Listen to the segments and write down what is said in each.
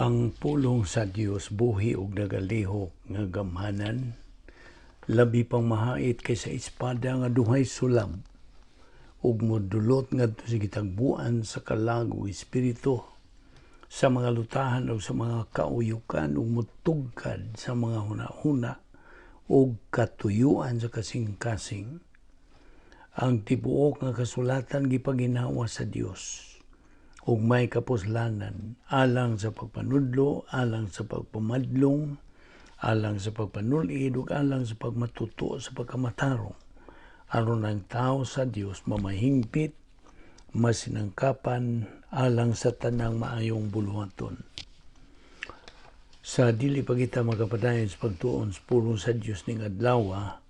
Ang pulong sa Dios buhi ug nagalihok nga gamhanan, labi pang mahait kaysa espada nga duhay sulab, ug modulot ngadto sa gitagbuan sa kalag ug espiritu, sa mga lutahan ug sa mga kauyukan, ug motugkad sa mga hunahuna ug katuyuan sa kasing-kasing. Ang tibuok nga kasulatan gipaginhawa sa Dios ug may kapuslanan alang sa pagpanudlo, alang sa pagpamadlong, alang sa pagpanulid ug alang sa pagmatuto sa pagkamatarong, aron ang tao sa Dios mamahingpit, masinangkapan alang sa tanang maayong buluhaton. Sa dili pa kita makapadayon sa pagtuon sa pulong sa Dios ning adlaw,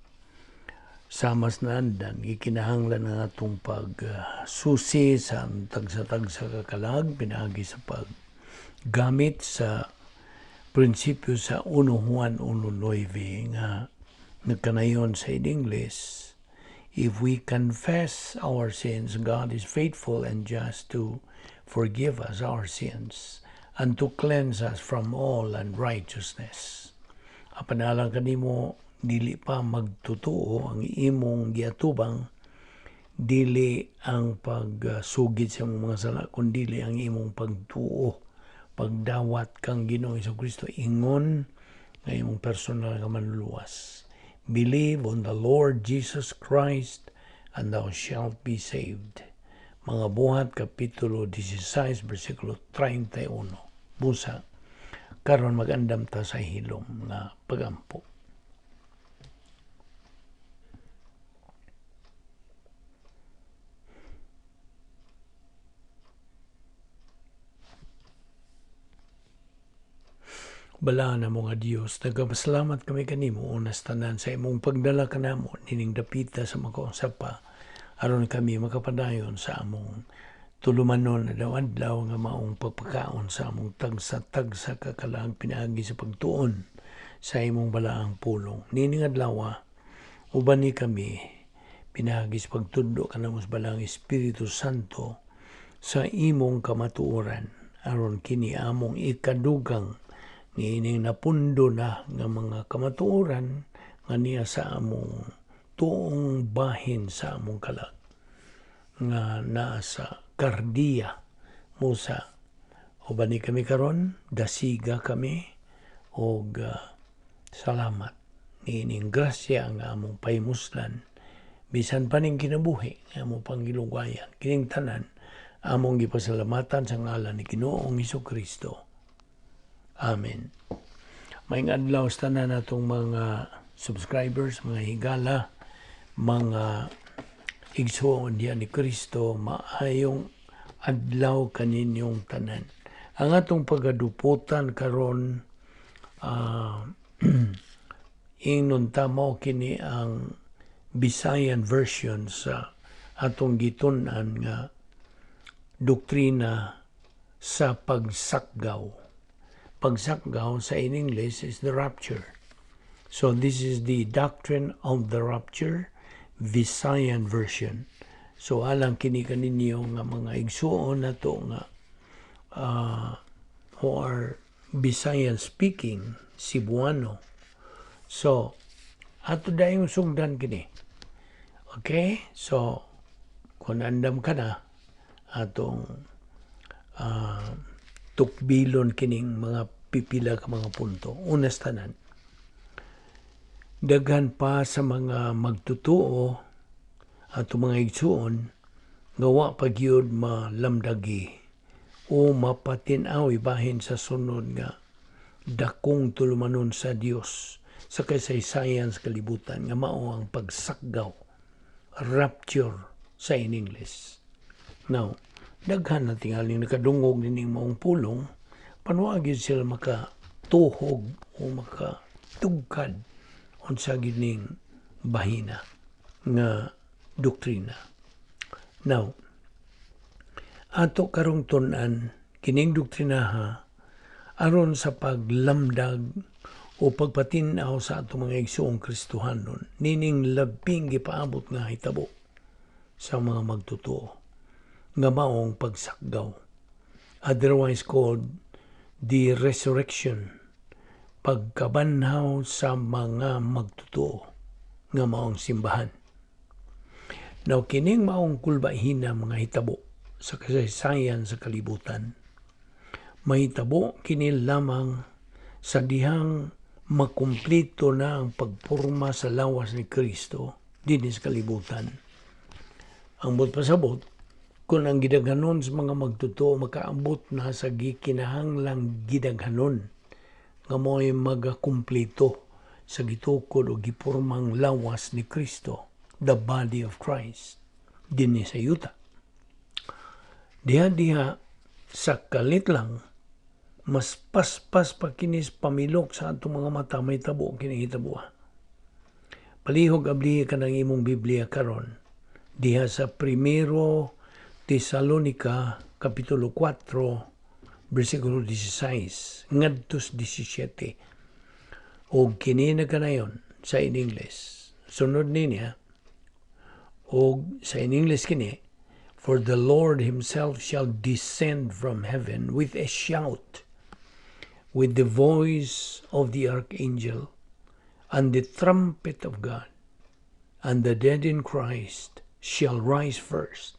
sa mas naandan, gikinahanglan ang atong pagsusi sa tagsa-tagsa ka kalag pinaagi sa paggamit sa prinsipyo sa 1 Juan 1:9 nga nagkanayon sa in English, "If we confess our sins, God is faithful and just to forgive us our sins and to cleanse us from all unrighteousness." Apan alang kanimo dili pa magtutuo, ang imong giatubang dili ang pagsugid sa imong mga sala, kundili ang imong pagtuo, pagdawat kang Ginoong Kristo ingon nga imong personal nga manluluwas. "Believe on the Lord Jesus Christ and thou shalt be saved." Mga Buhat kapitulo 16 bersikulo 31. Busa karon magandam ta sa hilom nga pagampo. Balaan namo nga Dios, nagapasalamat kami kanimo unas tanan sa imong pagdala kanamo nining dapita sa makausap pa aron kami makapadayon sa among tulumanon adlaw-adlaw nga maong pagpakaon sa among tagsa-tagsa ka kalag pinaagi sa pagtuon sa imong balaang pulong. Nining adlaw, uban ni kami pinaagi sa pagtudlo kanamo sa Balaang Espiritu Santo sa imong kamatuoran, aron kini among ikadugang niining napundo na nga mga kamatuoran nga niya sa among tuong bahin sa among kalag nga naa sa kardiya. Musa, uban ni kami karon, dasiga kami og salamat niining grasya nga among pahimuslan bisan pa ning kinabuhi nga among panggilugayan. Kining tanan among gipasalamatan sa ngalan ni Ginoong Hesus-Kristo. Amen. Maayong adlaw sa tanan natong mga subscribers, mga higala, mga igsuon diha ni Kristo, maayong adlaw kaninyong tanan. Ang atong pagaduputan karon, ingnon ta mao kini ang Bisayan version sa atong gitun-an nga doktrina sa pagsakgaw. Pagsakgaw sa in English is the rapture. So this is the doctrine of the rapture, Visayan version. So alang kini kaninyo nga mga igsuon nato nga who are Bisayan speaking, Cebuano. So ato dayong sugdan kini. Okay? So kung andam ka na, atong tukbilon kining mga pipila ka mga punto. Unas tanan, daghan pa sa mga magtutuo at mga igsuon nga wa pa gyud malamdagi o mapatin-aw ibahin sa sunod nga dakong tulumanon sa Dios sa kasaysayan sa kalibutan nga mao ang pagsakgaw, rapture sa in English. Now, daghan na tingali nakadungog nining maong pulong, panuagi sila makatuhog o makatugkad unsa gining bahina nga doktrina. Now, ato karong tun-an kining doktrinaha aron sa paglamdag o pagpatin-aw sa atong mga igsuong Kristohanon nining labing gipaabot nga hitabo sa mga magtotoo nga maong pagsakgaw, otherwise called The resurrection, pagkabanhaw sa mga magtotoo nga maong simbahan. Now, kining maong kulbahina mga hitabo sa kasaysayan sa kalibutan, mahitabo kini lamang sa dihang makumplito na ang pagporma sa lawas ni Kristo dinhi sa kalibutan. Ang buot pasabot, kung ang gidaghanon sa mga magtotoo makaabot na sa gikinahanglang gidaghanon nga mo'y magakumplito sa gitukod o gipormang lawas ni Kristo, the body of Christ, dinhi sa yuta. Diha-diha sa kalit lang, mas paspas pa kinis pamilok sa atong mga mata, mahitabo kini hitabo. Palihog ablihi ka ng imong Biblia karon diha sa Primero Tesalonica Kapitulo 4 versikulo 16 ngadto 17, og kini na kanayon sa in English. Sunod niya og sa in English kini: "For the Lord himself shall descend from heaven with a shout, with the voice of the archangel, and the trumpet of God, and the dead in Christ shall rise first,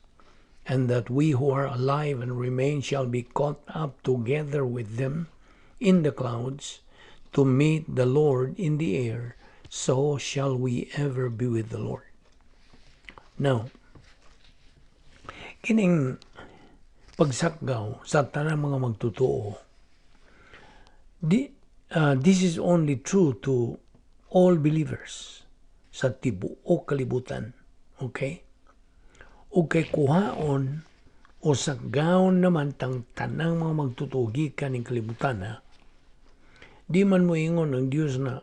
and that we who are alive and remain shall be caught up together with them in the clouds to meet the Lord in the air, so shall we ever be with the Lord." Now, kining pagsakgaw sa tanang mga magtotoo, this is only true to all believers sa tibuok kalibutan. Okay? O kay kuhaon o sakgawon naman tang tanang mga magtotoo gikan ning kalibutan ha, di man mo ingon ang Dios na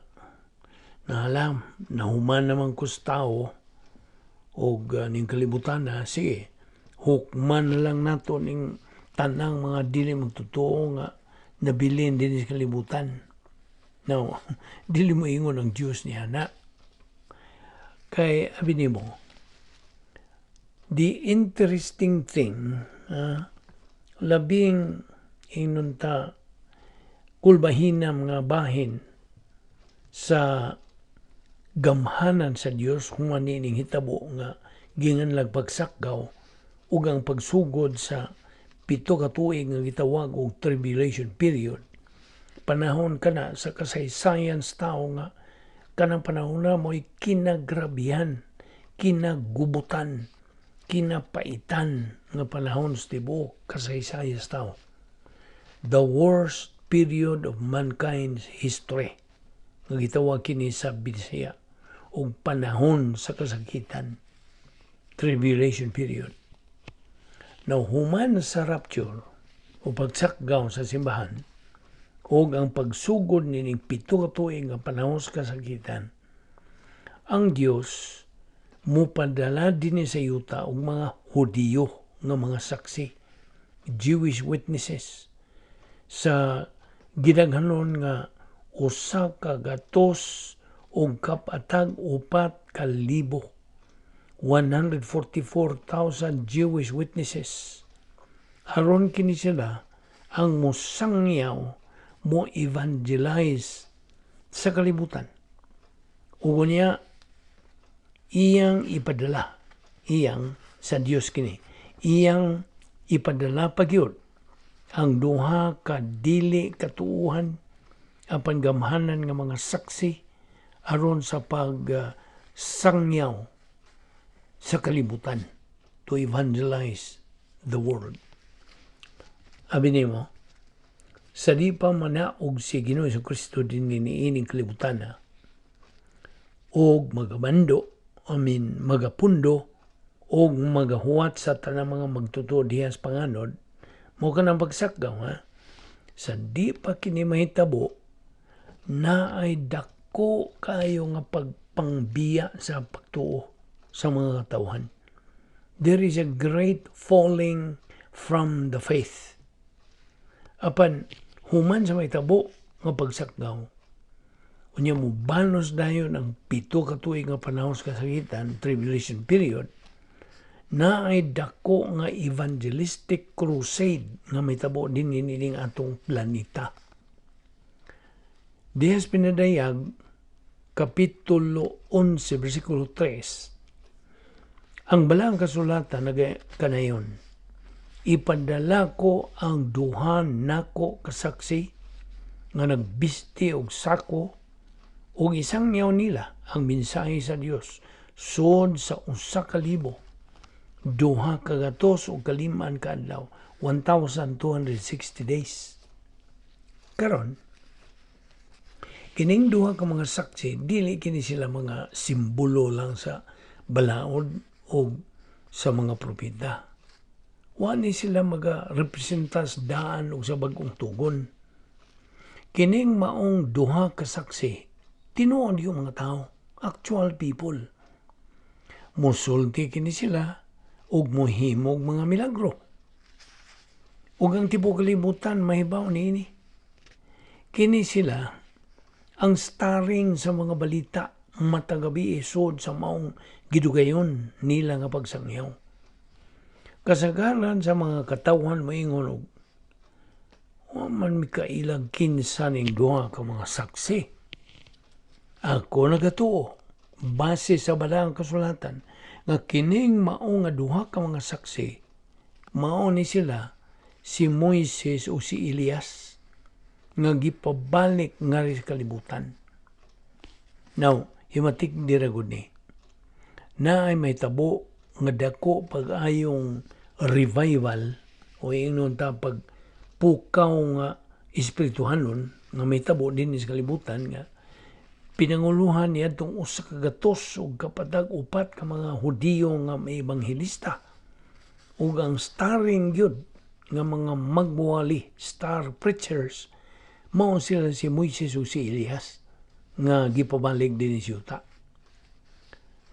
nahalam, nahuman naman ko sa tao og ning kalibutan na, sige, hukman na lang nato ning tanang mga dili magtotoo nga nabilin din sa kalibutan. Now, dili mo ingon ang Dios niya na. Kay, abi nimo, the interesting thing, labing ingnon ta kulbahina mga bahin sa gamhanan sa Dios kung ning hitabo nga ginganlag pagsakgaw ug ang pagsugod sa 7 ka tuig nga gitawag og tribulation period, panahon kana sa kasaysayan sa tao nga kanang panahon na mo'y kinagrabihan, kinagubutan, kinapaitan nga panahon sa tibuok kasaysayan sa tao, the worst period of mankind's history nga gitawag kini sa Bisaya og panahon sa kasakitan, tribulation period. Now, human sa rapture o pagsakgaw sa simbahan o ang pagsugod nining 7 ka tuig nga panahon sa kasakitan, ang Dios mupadala dinhi sa yuta og mga Hudiyo nga mga saksi, Jewish witnesses, sa gidaghanon nga 144,000, 144,000 Jewish witnesses, aron kini sila ang mosangyaw, mo evangelize sa kalibutan. Ug niya iyang ipadala, iyang sa Dios kini, iyang ipadala pa gyud ang duha ka dili katuuhan apan gamhanan nga mga saksi aron sa pag sangyaw sa kalibutan, to evangelize the world. Abi nimo, sa di pa manaog si Ginoo Kristo dinhi niining kalibutan na, og magamando, I mean, magapundo, og magahuwat sa tanang mga magtotoo diha sa panganod, mo kanang pagsakgaw ha. Sa di pa kini mahitabo, naay dako kayo nga pagpangbiya sa pagtuo sa mga katawhan. There is a great falling from the faith. Apan human sa mahitabo nga pagsakgaw, unya mo banos dayon ang 7 ka tuig nga panahon sa kasakitan, tribulation period, Naay dako nga evangelistic crusade nga mahitabo din nining atong planeta. Diha sa Pinadayag, Kapitulo 11, versikulo 3, ang Balaang Kasulatan kanayon, "Ipadala ko ang duha nako kasaksi nga nagbisti og sako ug isangyaw nila ang mensahe sa Dios sud sa 1265 ka adlaw," 1260 days. Karon, kining duha ka mga saksi, dili kini sila mga simbolo lang sa balaod o sa mga propeta. Wa ni sila maga-representa sa daan o sa bag-ong tugon. Kining maong duha ka saksi, tinuod yung mga tao, actual people. Musulti kini sila ug muhimog mga milagro. Ug ang tibuok kalibutan mahibaw niini. Kini sila ang starring sa mga balita matag gabi sud sa maong gidugayon nila nga pagsangyaw. Kasagaran sa mga katawhan moingon og wa man mi kailag kinsa ning duha ka mga saksi. Ako nagatuo base sa Balaang Kasulatan nga kining mao nga duha ka mga saksi, mao ni sila si Moises o si Elias nga gipabalik ngari sa kalibutan. Now, himatik dira gud ni. Naay mahitabo nga dako pag-ayong revival o ingnon ta pag pukaw nga espirituhanon nga mahitabo din sa kalibutan nga pinanguluhan niya itong 144 ka mga Hudiyo nga may ebanghelista ug ang starring gyud nga mga magbuwali, star preachers, mao sila si Moises ug si Elias nga gipabalik din sa yuta.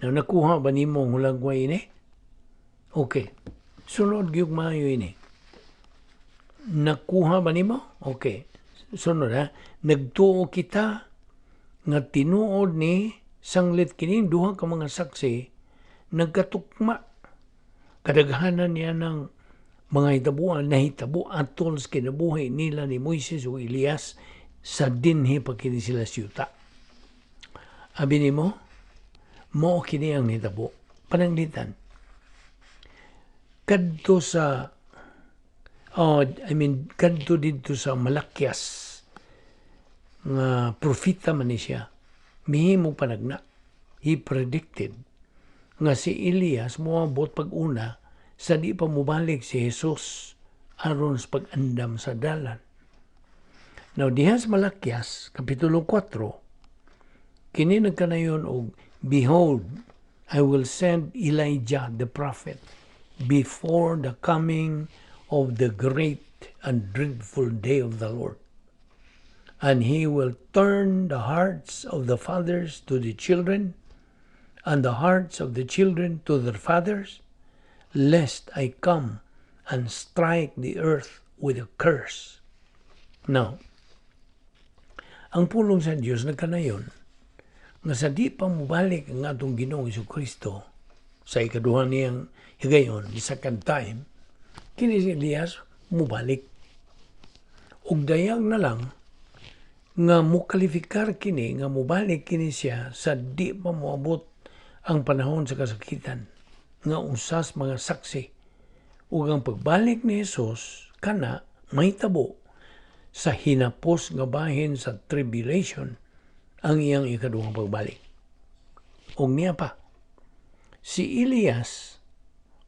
Now, nakuha ba nimo ang hulagway ini? Okay. Sunod gyud maayo ini. Nakuha ba nimo? Okay. Sunod ha. Nagtuo kita nga tinuod ni sanglit kining duha ka mga saksi nagkatukma kadaghanan niya ng mga hitabuan nahitabo atol sa kinabuhi nila ni Moises ug Elias sa dinhi pa kini sila siyuta. Abi nimo, mao kini ang nahitabo. Pananglitan, kadto sa, oh, I mean, kadto didto sa Malakias nga propeta man ni siya, mihimo panagna. He predicted nga si Elias moabot pag-una sa di pa mobalik si Jesus aron sa pag-andam sa dalan. Now, diha sa Malakias, Kapitulo 4, kini nagkanayon og, "Behold, I will send Elijah the prophet before the coming of the great and dreadful day of the Lord. And he will turn the hearts of the fathers to the children, and the hearts of the children to their fathers, lest I come and strike the earth with a curse." Now, ang pulong sa Dios nagkanayon nga sa di pa mobalik ang atong Ginoong Kristo sa ikaduha niyang higayon, the second time, kini si Elias mobalik. Ug dayag na lang nga mokalifikar kini nga mobalik kini siya sa di pa moabot ang panahon sa kasakitan nga usas mga saksi, ug ang pagbalik ni Jesus kana mahitabo sa hinapos nga bahin sa tribulation, ang iyang ikaduhang pagbalik. Ug niya pa, si Elias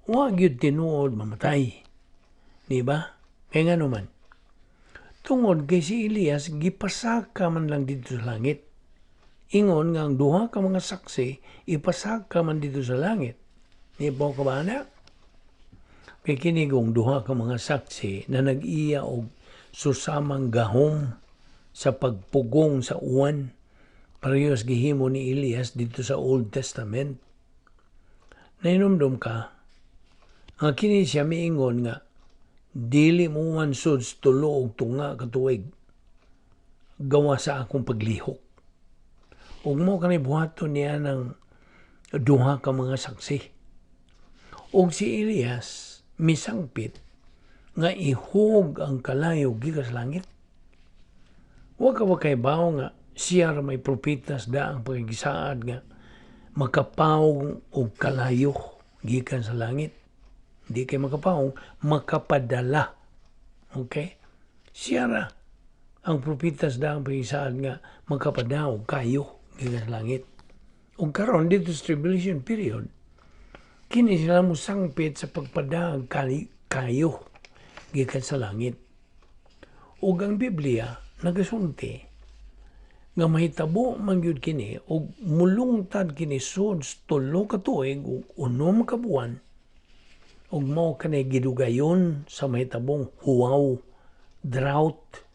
wa gyud tinuod mamatay. Di ba? Kay ngano man? Tungod kay si Elias gipasaka man lang didto sa langit. Ingon nga ang duha ka mga saksi ipasaka man didto sa langit. Di ba ka ba na? Kay kini kung duha ka mga saksi na nag-iya og susamang gahom sa pagpugong sa uwan, parehas gihimo ni Elias didto sa Old Testament. Nahinumdom ka nga kini siya miingon nga dili mo sud sa 3 1/2 ka tuig gawa sa akong paglihok. Ug mao kani buhaton niya ng duha ka mga saksi. Ug si Elias misangpit nga ihog ang kalayo gikan sa langit. Wa ka ba kahibaw nga siya ra may propeta sa daang pakigisaad nga makapawong og kalayo gikan sa langit? Di kay makapawong, makapadala. Okay? Siya ra ang propeta sa daang pakigisaad nga makapadala og kayo gikan sa langit. Ug karon dito sa tribulation period, kini sila mo sangpit sa pagpadag kayo gikan sa langit. Ug ang Biblia nagasulti nga mahitabo man gyud kini ug mulungtad kini sud 3 ka tuig ug 6 ka buwan, ug mao kani gidugayon sa mahitabong huwaw, drought,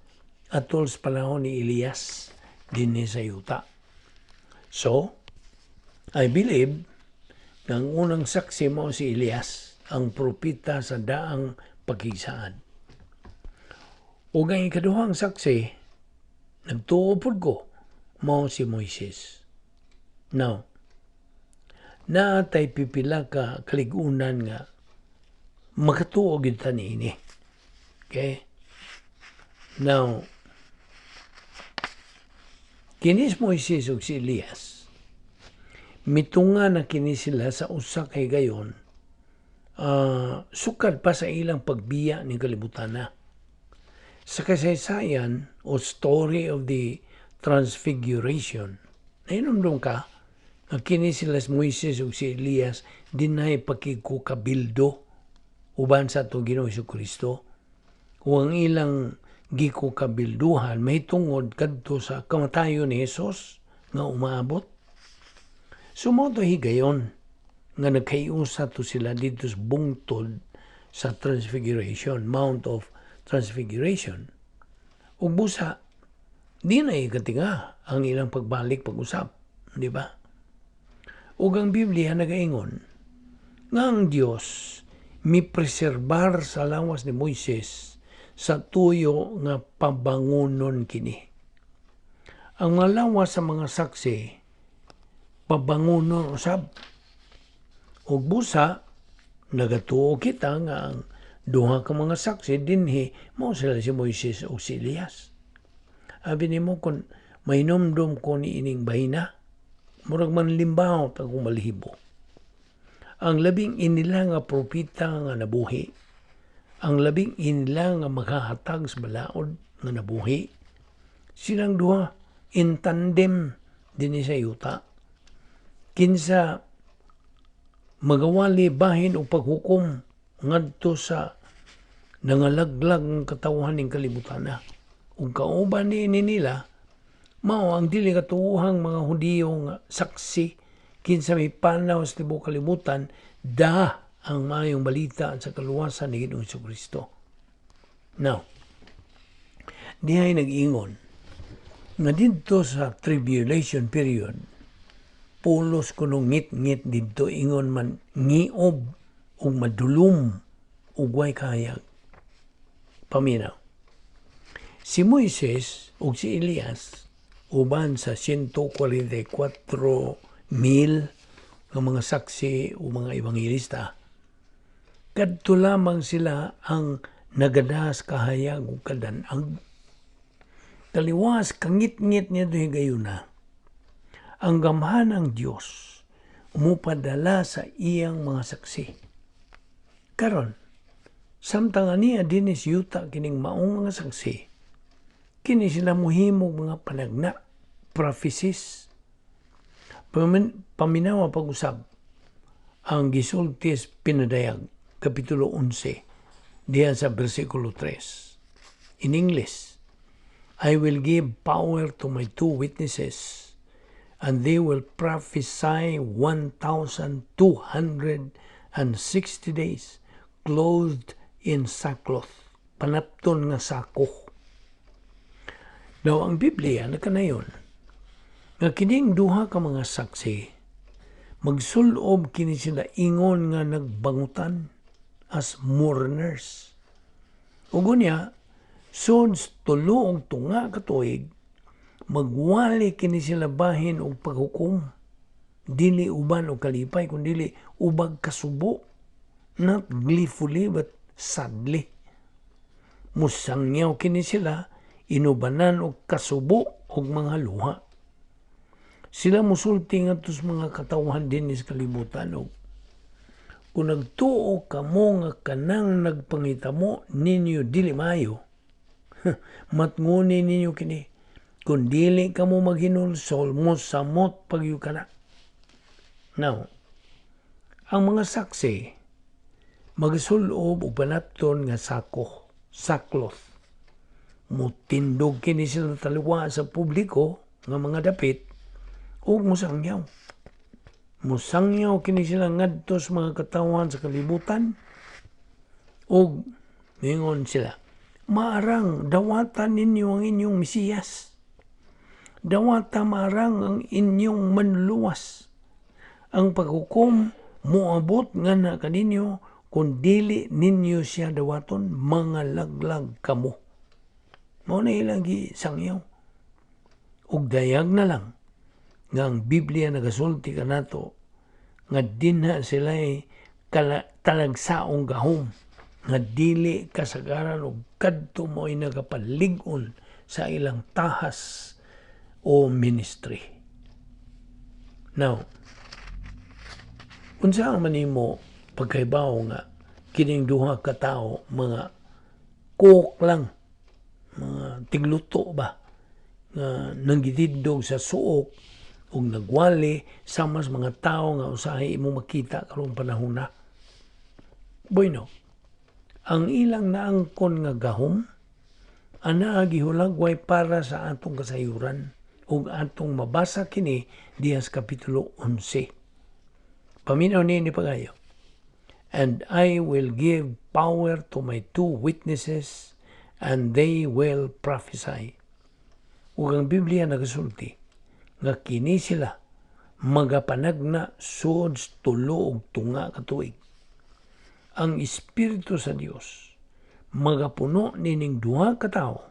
atol sa panahon ni Elias dinhi sa yuta. So, I believe nga ang unang saksi mo si Elias, ang propeta sa daang pakigsaan. Ug ang ikaduhang saksi, nagtuo pud ko, mao si Moises. Now, naatay pipila ka kaligunan nga makatuo gyud ta niini. Okay? Now, kini si Moises ug si Elias, mitunga na kini sila sa usa ka higayon sukad pa sa ilang pagbiya ni kalibutan na. Sa kasaysayan o story of the Transfiguration, nahinumdum ka nga kini sila si Moises ug si Elias dinay pakigkukabildo uban sa atong Ginoong Kristo. Ug ang ilang gikukabilduhan mahitungod kadto sa kamatayon ni Jesus nga umaabot. So mao to higayon nga nagkaiusa to sila dito sa bungtod sa Transfiguration, Mount of Transfiguration. Ug busa, di na ikatinga ang ilang pagbalik pag-usap, di ba? Ug ang Biblia nagaingon nga ang Dios mipreserbar sa lawas ni Moises sa tuyo nga pabangunon kini. Ang mga lawas sa mga saksi pabangunon usab. Ug busa nagatuo kita nga ang duha ka mga saksi dinhi mao sila si Moises o si Elias. Abi nimo kung mainumdum ko ni ining bahina, murag manlimbaw akong balahibo. Ang labing inila nga propeta nga nabuhi, ang labing inila nga makahatag sa balaod nga nabuhi, silang duha in tandem dinhi sa yuta. Kinsa magawali bahin og paghukom ngadto sa nangalaglag ng katawhan ning kalibutan na. Ug kauban niini nila mao ang dili katuohang mga Hudiyo nga saksi kinsa may panaw sa tibuok kalibutan da ang maayong balita sa kaluwasan ni Ginoong Kristo. Now, dihay nag-ingon nga didto sa tribulation period, pulos kuno ngit-ngit didto, ingon man ngiob ug madulom ug way kahayag. Paminaw. Si Moises ug si Elias uban sa 144,000 nga mga saksi o mga ebanghelista. Kadto lamang sila ang nagadas kahayag ug kadanag. Taliwas kangit-ngit niya higayuna. Ang gamhan ang Dios mupadala sa iyang mga saksi. Karon, samtang aniya dinis yuta kining maong mga saksi, kini sila muhimog mga panagna, prophecies. Paminawa pag-usab ang gisultis Pinadayag, Kapitulo 11, diyan sa versikulo 3. In English, "I will give power to my two witnesses, and they will prophesy 1,260 days, clothed in sackcloth." Panapton nga sako. Now, ang Biblia nakanayon nga kining duha ka mga saksi magsulob kini sila ingon nga nagbangutan, as mourners. Ug unya, sud 3.5 ka tuig, magwali kini sila bahin og paghukom. Dili uban og kalipay, kun dili ubag kasubo. Not gleefully but sadly. Musangyaw kini sila inubanan og kasubo og mga luha. Sila musulti ngadto sa mga katawhan dinhi sa kalibutan og kung nagtuo kamo nga kanang nagpangitamo ninyo dili maayo, matnguni ninyo kini. Kung dili kamo maghinulsol, mosamot pa gyud kana. Now, ang mga saksi magsulob og panapton nga sako, sackcloth. Mutindog kini sila taliwa sa publiko nga mga dapit ug musangyaw. Musangyaw kini sila ngadto sa mga katawhan sa kalibutan ug ningon sila, "Maarang dawata ninyo ang inyong Mesiyas. Dawata maarang ang inyong manluluwas. Ang paghukom moabot nga na kaninyo kung dili ninyo siya dawaton, mga laglag kamo." Mao na ilang gisangyaw. Ug dayag na lang nga ang Biblia nagasulti kanato nga dinha sila talagsaong gahom nga dili kasagaran og kadto mo'y nagapalig-on sa ilang tahas o ministry. Now, unsa man nimo pagkaibaw nga kining duha ka tawo mga cook lang, mga tigluto ba nga nanggitindog sa suok ug nagwali sama sa mga tao nga usahay imo makita karong panahon na? Bueno, ang ilang naangkon nga gahom ana gihulagway para sa atong kasayuran ug atong mabasa kini diha sa Kapitulo 11. Paminaw ni pagayo. "And I will give power to my two witnesses and they will prophesy." Ug ang Biblia nagasulti nga kini sila magapanagna sud 3½ ka tuig. Ang Espiritu sa Dios magapuno nining duha ka tawo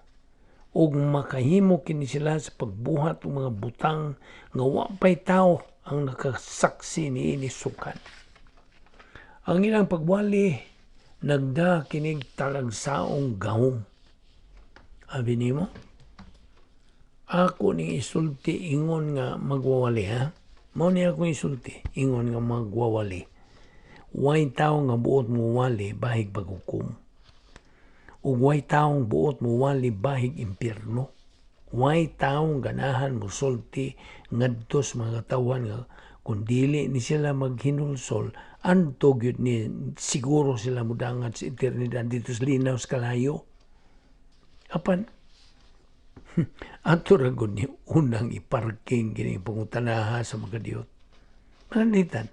ug makahimo kini sila sa pagbuhat og mga butang nga wa pay tawo ang nakasaksi niini sukad. Ang ilang pagwali nagda kinig talagsaong gahom. Abi nimo, ako ni isulti ingon nga magwawali, ha. Mao ni akong isulti ingon nga magwawali. Way tawo nga buot mo wali bahig paghukom. Ug way taong buot mo wali bahig impierno. Way taong ganahan mosulti ngadto sa mga katawhan nga kung dili ni sila maghinulsol, anto gyud ni siguro sila mudangat sa eternidad dito sa linaw sa kalayo. Apan ato ra gud ni unang iparking kini pangutanaha sa mga diyot. Pananglitan.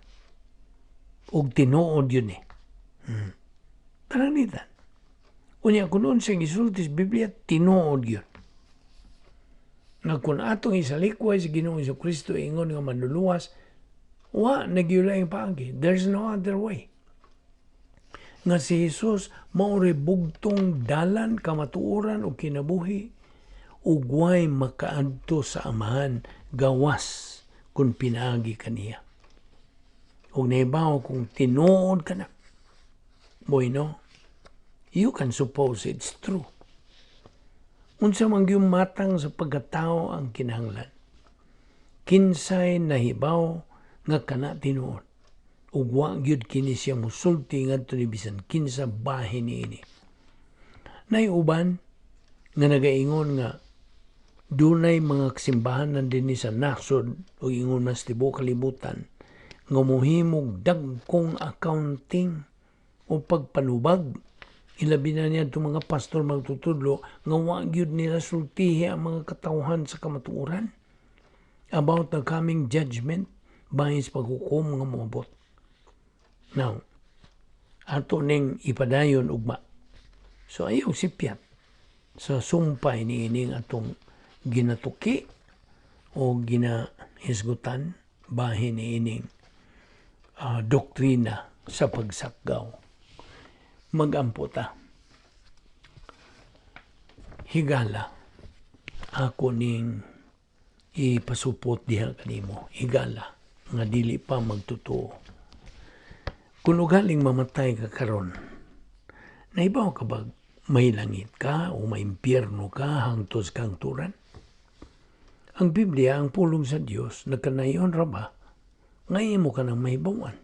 Ug tinuod yun eh. Pananglitan. Unya kung unsay gisulti sa Biblia, tinuod yun. Nga kung atong isalikway sa Ginoong Kristo ingon nga manluluwas, wa na gyud paagi. There's no other way. Nga si Jesus mao bugtong dalan, kamatuoran ug kinabuhi ug way makaadto sa Amahan gawas kung pinaagi kaniya. Ug nahibaw kung tinuod ka na. Bueno, you can suppose it's true. Unsa man gyud matang sa pagkatao ang kinahanglan? Kinsay nahibaw nga kana tinuod? Ug wa gyud kini siya musulti ngadto ni bisan kinsa bahin niini. Nay uban nga nagaingon nga dunay mga simbahan dinhi sa nasod o ingon mas tibuok kalibutan nga mohimog dagkong accounting o pagpanubag, ilabi na niya itong mga pastor magtutudlo nga wa gyud nila sultihi ang mga katawhan sa kamatuoran about the coming judgment, bahin sa paghukom nga moabot. Now, ato ning ipadayon ugma. So ayaw sipyat sa sumpay ni ining atong ginatuki o ginahisgutan bahin ni ining doktrina sa pagsakgaw. Magampo ta. Higala, ako ning ipasupot diha kanimo. Higala nga dili pa magtotoo. Kung ugaling mamatay ka karon, nahibaw ka ba may langit ka o may impyerno ka hangtod sa kahangturan? Ang Biblia, ang pulong sa Dios, nagkanayon ra ba nga imo ka nang mahibawan?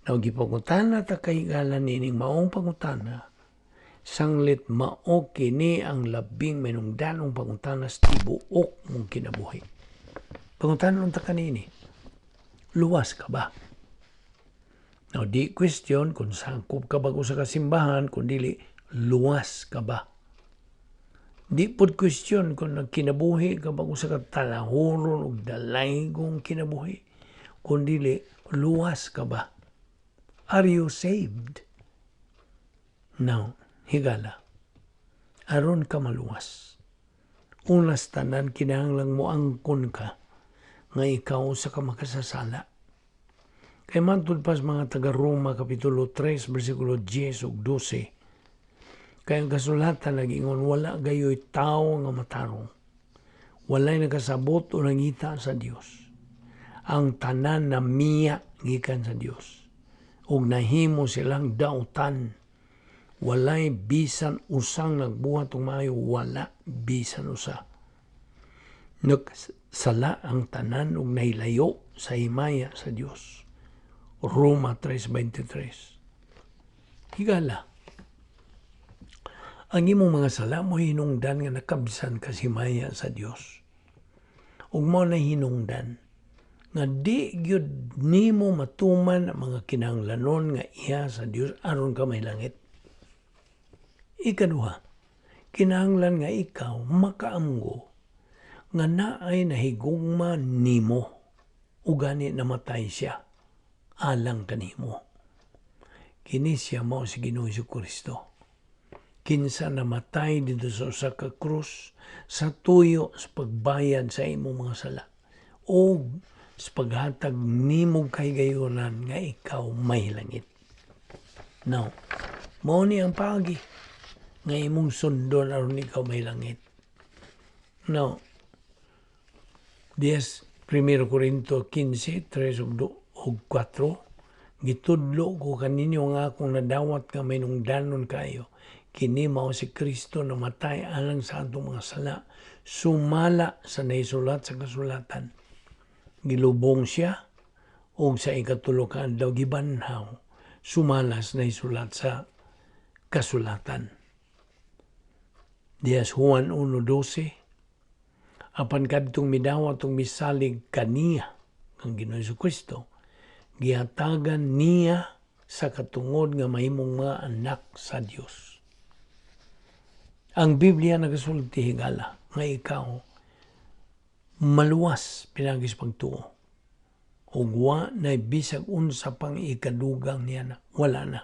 Now, gipangutana ta kahigala nining maong pangutana, sanglit mao kini ang labing manungdanong pangutana sa tibuok mong kinabuhi. Pangutana ta kanini, luwas ka ba? Now, di question kung sakop ka ba sa kasimbahan, kung dili, luwas ka ba? Di pod question kung nagkinabuhi ka ba sa katalahuron o dalaygong kinabuhi, kung dili, luwas ka ba? Are you saved? Now, higala, aron ka maluwas, unas tanan kinahanglang mo angkon ka nga ikaw usa ka makasasala. Kay matud pa sa mga taga-Roma, Kapitulo 3, versikulo 10 ug 12, kay ang kasulatan nagingon, wala gayoy tao nga matarong. Walay nakasabot o nangita sa Dios. Ang tanan na miya gikan sa Dios. Ug nahimo silang dautan. Walay bisan usang nagbuhat og maayo, wala bisan usa. Nagsala ang tanan ug nahilayo sa himaya sa Dios. Roma 3:23. Higala, ang imong mga sala mo hinungdan nga nakabsan ka sa himaya sa Dios. Ug mao na hinungdan nga di gyud nimo matuman ang mga kinahanglanon nga iya sa Dios aron ka may langit. Ikaduha, kinahanglan nga ikaw makaamgo nga naay nahigugma nimo ug gani namatay siya alang kanimo. Kini siya mao si Ginoong Kristo, kinsa namatay dito sa usa ka krus sa tuyo sa pagbayad sa imong mga sala o sa paghatag nimo kahigayunan nga ikaw may langit. Now, mao ni ang paagi nga imong sundon aron ikaw may langit. Now, dies 1 Corinto 15, 3 ug 4, "Gitudlo ko kaninyo nga akong nadawat nga mahinungdanon kayo. Kini mao si Kristo, namatay alang sa atong mga sala, sumala sa naisulat sa kasulatan. Gilubong siya, ug sa ikatulo ka adlaw gibanhaw, sumala sa naisulat sa kasulatan." Dias Juan 1:12, "Apan kadtong midawat ug misalig kaniya," ang Ginoo Kristo, "gihatagan niya sa katungod nga mahimong mga anak sa Dios." Ang Biblia nagasulti, higala, nga ikaw maluwas pinaagi sa pagtuo. Ug wa na bisag unsa pang ikadugang niya na, wala na.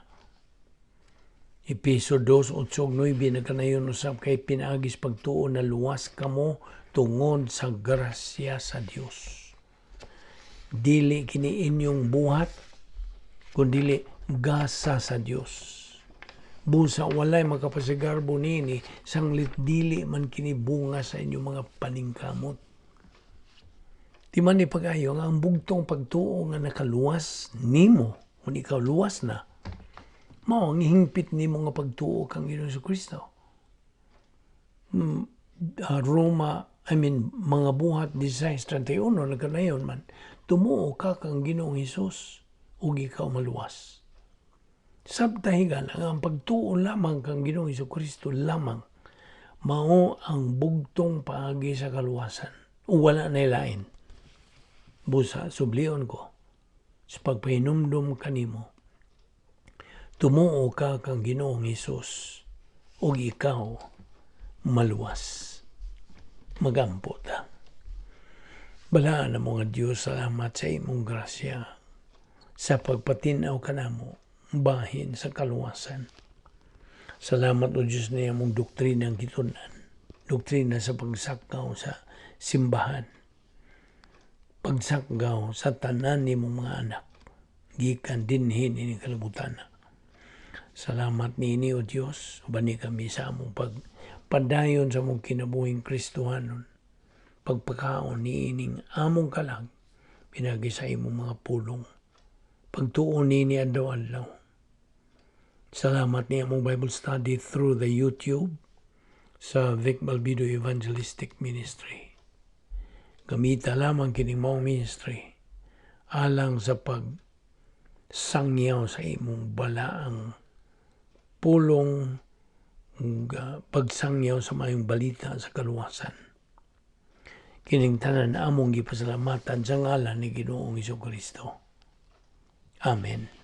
Epeso 2:8-9 nagkanayon usab, "Kay pinaagi sa pagtuo na luwas kamo tungod sa grasya sa Dios. Dili kini inyong buhat, kundili gasa sa Dios. Busa walay makapasigarbo nini, sanglit dili man kini bunga sa inyong mga paningkamot." Di man ni pag-ayo nga ang bugtong pagtuo nga nakaluwas nimo, kung ikaw luwas na, mao ang hingpit nimo nga pagtuo kang Ginoong Kristo. Roma, I mean, mga Buhat 16:31, nagkanayon man, "Tumuo ka kang Ginoong Hesus ug ikaw maluwas." Sabta, higala, nga ang pagtuo lamang kang Ginoong Kristo lamang mao ang bugtong paagi sa kaluwasan. O wala na ilain. Busa, sublion ko sa pagpahinumdum kanimo. Tumuo ka kang Ginoong Hesus ug ikaw maluwas. Magampo ta. Balaan na mga Diyos, salamat sa imong grasya sa pagpatinaw kanamo bahin sa kaluwasan. Salamat, O Diyos, na imong doktrina ang gitun-an. Doktrina sa pagsakaw sa simbahan. Pagsakaw sa tanan nimong mga anak. Gikan dinhi ini kalibutan. Salamat niini, O Diyos. Ubani kami sa among pagpadayon sa among kinabuhing Kristohanon. Pagpakaon niining among kalag, pinaagi sa imong mga pulong. Pagtuon nini adlaw-adlaw. Salamat ni among Bible study through the YouTube sa Vic Balbido Evangelistic Ministry. Gamita lamang kining maong ministry alang sa pag sangyaw sa imong balaang pulong ug pagsangyaw sa maayong balita sa kaluwasan. Kining tanan among gipasalamatan sa ngalan ni Ginoong Kristo. Amen.